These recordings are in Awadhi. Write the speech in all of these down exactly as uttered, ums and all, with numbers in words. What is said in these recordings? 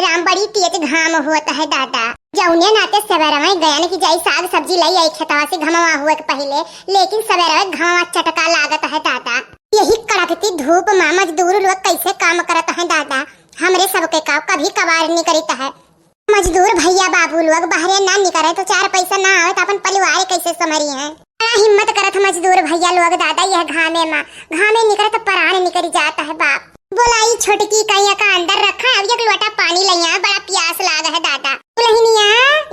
राम, बड़ी तेज घाम होत है दादा। जौने नाते सवेरवे गयन कि जाई साग सब्जी लई आई खेतवा से घमवा हुए के पहिले, लेकिन सवेरवे घमवा चटका लागत है दादा। यही कड़कती धूप मा मजदूर लोग कैसे काम करत है दादा। हमरे सबके का कभी कभार निकरित है। मजदूर भैया बाबू लोग बाहरे ना निकरे तो चार पैसा ना आवे तो अपन परिवार कैसे संभरी है। बड़ा हिम्मत करत है मजदूर भैया लोग दादा, यह घामे मा, घामे निकरे तो परान निकरि जात है बाप। बोलाई छोटकी कहिया का अंदर रखा, अब एक लोटा पानी लइया, बड़ा प्यास लाग है दादा। दुलहिनिया,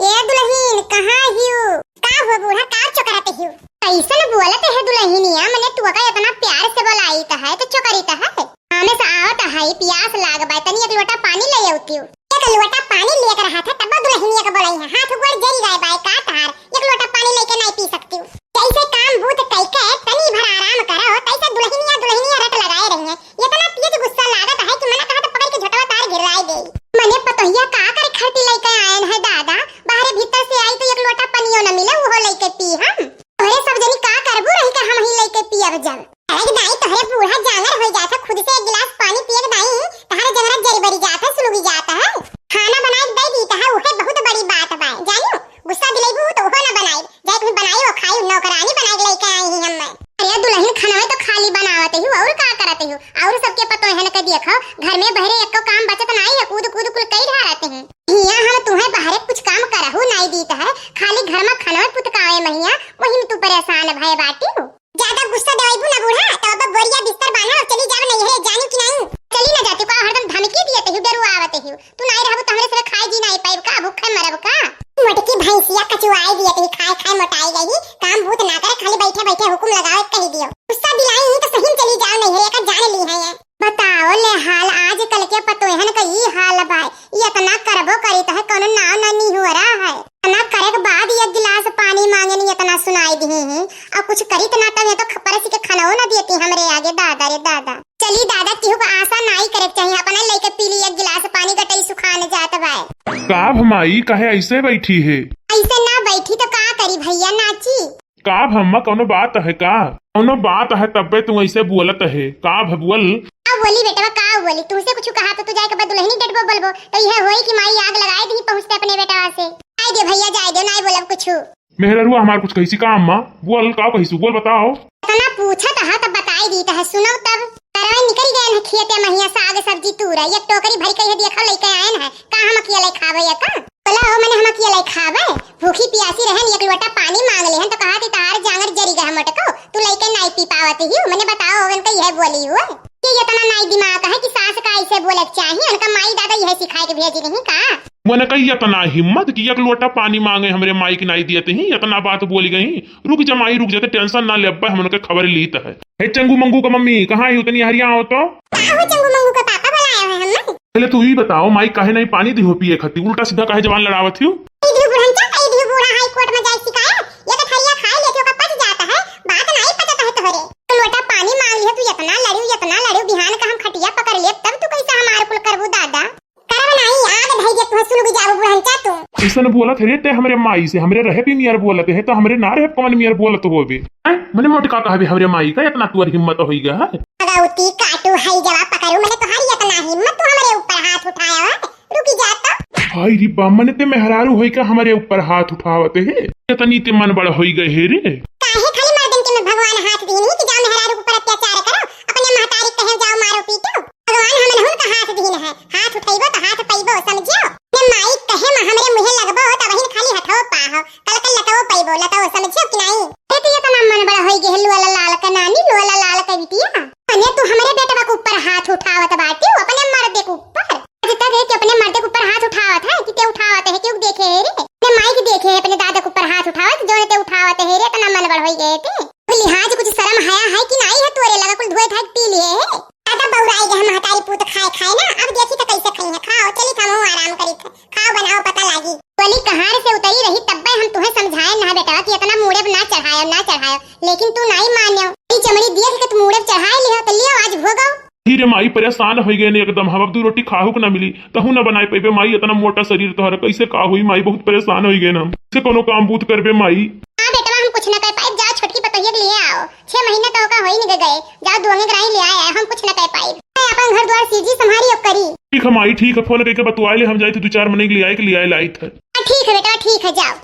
ए दुलहिन, कहाँ हियो? का हो बूढ़ा, का चोकरत हियो? कैसन बोलत है दुलहिनिया, मने तू का इतना प्यार से बोलाइत है तो चोकरित है? हमें से आवत है, प्यास लाग बा, तनी एक लोटा पानी ले अउतियो। एक लोटा पानी लेके रहा था, तब दुलहिनिया के बोलाई है, हाथ गोड़ जरी गए बाय का तहार, एक लोटा पानी लेके नहीं पी सकती हूँ। जैसे काम बूत कई के तनी भर आराम करो, तैसे दुलहिनिया दुलहिनिया रट लगाए रही है। इतना तेज गुस्सा लागत है कि मना कहा तो पकड़ के झोटवा तार गिराई दे। मने पतोहिया का करे खातिर लेके आयन है दादा, बाहरे भीतर से आई तो एक लोटा पनियो न मिले, उहो लेके पी हम। तोहरे सब जनी का करबू रही का हम ही लेके पियब जब। अरे दाई, तोहरे बूढ़ा जांगर होई जात है, खुद से एक गिलास पानी पिए के दाई, तोहरे जंगरा जरी बरी जात है, सुलुगी जात है। खाना बनाए के दे दी तहा, उहे बहुत बड़ी बात बा, जानियो। गुस्सा दिलैबू तो उहो ना बनाई, जाए तुम बनाई वो खाई, नौकरानी बनाए के लेके आई ही हम मैं। अरे दुलहिन, खाना में तो खाली बनावत ही, और का करत ही, और सबके पतोहन के देखो, घर में बहरे एको काम बचत नाई है, कूद कूद कुल कई ढारत ही। हिया हम तुहे बाहरे कुछ काम करहु नाई दीत है, खाली घर में खनवे पुतकावे महिया, वही में तू परेशान भय बाटिउ। ज्यादा गुस्सा देवैबू ना बूढ़ा, तो अब बोरिया बिस्तर बांधा और चली जाब नैहरे, जानी कि नाई? चली ना जाती का, हरदम धमकी दियत ही, डरुआवत ही। तू नाई रहबू तो हमरे सरे खाए जी नाई पाइब का, भूखे मरब का? मोटकी भैंसिया कचुआई दियत ही, खाए खाए मोटाई गई, काम बूत ना करे, खाली बैठे बैठे हुकुम लगावे कही दियो। गुस्सा दिलाई तो सही में चली जाओ नैहरे, का जान ली है ये। बताओ ले हाल, आजकल के पतोहन का ई हाल बा। ई इतना करबो करित है, कौनो नाव ना निहोरा है। इतना करे के बाद एक गिलास पानी मांगे नी, इतना सुनाई दिही ही। और कुछ करित ना तब ये तो ख-, परस के खनवो ना देती हमरे आगे, दादा रे दादा। चली दादा, केहू का आशा नाई करे के चाहिए, अपना लेके पी ली एक गिलास पानी, गटई सुखान जात बा। का भमाई, काहे ऐसे बैठी है? ऐसे ना बैठी तो का करी भैया, नाची। का भम्मा, कौनो बात है का? कौनो बात है तब्बे तू ऐसे बोलत है का? भ-, बोल। का बोली बेटवा, का बोली? तुमसे कुछ कहा तो तू जाए के बाद दुलहिनी डटबो बोलबो, तो यह होई कि माई आग लगाए दी पहुँचते अपने बेटवा से। जाए दे भैया, जाए दे, नाई बोलब कुछ। मेहररुआ हमार कुछ कहिसी का अम्मा? बोल, का कहिसू? बोल, बताओ। इतना पूछत है तब बताई दीत है, सुनो तब। करवे निकल गए हैं खेते महिया, साग सब्जी तूरा, एक टोकरी भरी कहिए देखो लेके आए हैं। का हम अकेले खावे या का? बोला हो, मने हम अकेले खावे? भूखी पियासी रहन, एक लोटा पानी मांग लेहन तो कहा थी तहार जांगर जरी गए मोटको, तू लेके नाई पी पावत ही। मने बताओ, उनका यह बोली हुए कि इतना नाई दिमाग है कि सास का ऐसे बोले के चाहिए, उनका माई दादा यह सिखाए के भेजी नहीं का? मने कही इतना हिम्मत कि एक लोटा पानी मांगे हमरे माई की नाई दियत ही, इतना बात बोली गई। रुक जा माई, रुक जा, ते tension ना ले, अब्बा हम उनके खबर लीत है। हे चंगू मंगू का मम्मी, कहाँ ही उतनी हरिया हो तो? का हो चंगू मंगू का पापा बुलाए हुए हम? पहले तू ही बताओ, माई काहे नहीं पानी दिहो पिए खातिर, उल्टा सीधा काहे जबान लड़ावत हो? ई दियो बुढ़न चा, ई दियो बूढ़ा हाई कोर्ट में जाए शिकायत, ये तो थरिया खाए लेके ओका पच जाता है, बात नहीं पचता है तोहरे। तो लोटा पानी मांग लिया तू, इतना लड़ियो, इतना लड़ियो, बिहान का हम खटिया पकड़ लेब, तब तू कैसे हमारे कुल करबू दादा? करब नाई, आग धई दे तुहे, सुलग जाबू बुढ़न चा तू। ऐसन बोलत है रे ते हमरे माई से, हमरे रहे भी मियर बोलत है, तो हमरे ना रहे कमन मियर बोलत होबे। हैं? मने मोटका कहबे हमरे माई का, इतना तुअर हिम्मत होई गया है? भगवती काटू है जवा पकड़ू, मने तोहारी इतना हिम्मत, तू हमरे ऊपर हाथ उठाया है? रुकी जा तो। हाय रे बा, मने ते मेहरारू होई का हमरे ऊपर हाथ उठावत है? इतनी ते मन बड़ होई गए है रे। काहे खाली मर्दन के में भगवान हाथ दीन ही कि जाओ मेहरारू के ऊपर अत्याचार करो, अपने महतारी कहे जाओ मारो पीटो? भगवान हमनहुन का हाथ दीन है, हाथ उठैबो तो हाथ पैबो, समझियो? ने माई कहे में हमरे मुँहे लगबो तो वही खाली हथो पाहो, कल कल लतवो पैबो, लतवो, समझियो कि नाई? ए तो इतना मन बड़ा होई गए, लोला लाल का नानी, लोला लाल का बिटिया। अने तू हमरे बेटवा के ऊपर हाथ उठावत बाटी, अपने मर्दे के ऊपर। आज तक है कि अपने मर्दे के ऊपर हाथ उठावत है, कि ते उठावत है, क्यों देखे है रे? अपने माई के देखे है, अपने दादा के ऊपर हाथ उठावत, जो ते उठावत है रे, इतना मन बड़ होई गए ते। कुल लिहाज, कुछ शर्म हया है कि नाई है तोरे लगा, कुल धोए धाए पी लिए है। ज्यादा बौराई गए महतारी पूत खाए खाए ना, अब देखी तो कैसे खाई है। खाओ, चली खाओ, आराम करी थे। खाओ बनाओ, पता लागी। बोली कहार से उतरी रही, तब्बे हम तुम्हें समझाए ना बेटा कि इतना मूड़े ना चढ़ायो, ना चढ़ायो, लेकिन तू नाई मान्यो। ई चमड़ी देख के तू मूड़े चढ़ाए लियो, तो लियो आज भोगो। ही रे माई, परेशान होई गए ने एकदम हम, अब दू रोटी खाहू के ना मिली, तहू ना बनाए पैबे माई, इतना मोटा शरीर तोहरा, कैसे का होई माई, बहुत परेशान होई गए ना हम। से कोनो काम बूत करबे माई। हाँ बेटवा, हम कुछ ना कर पाइब, जाओ छोटकी पतोहिया के लिए आओ, छह महीने तो का होई नहीं गए, जाओ दुआंगे ग्राही ले आए, हम कुछ ना कर पाइब। अपन घर द्वार सीजी संभारी अब करी। ठीक है माई, ठीक है, फोन कइके बतुआइ ले, हम जाइत है दू चार मनई के लियाइ के लियाइ लाइत है। हाँ, ठीक है बेटा, ठीक है, जाओ।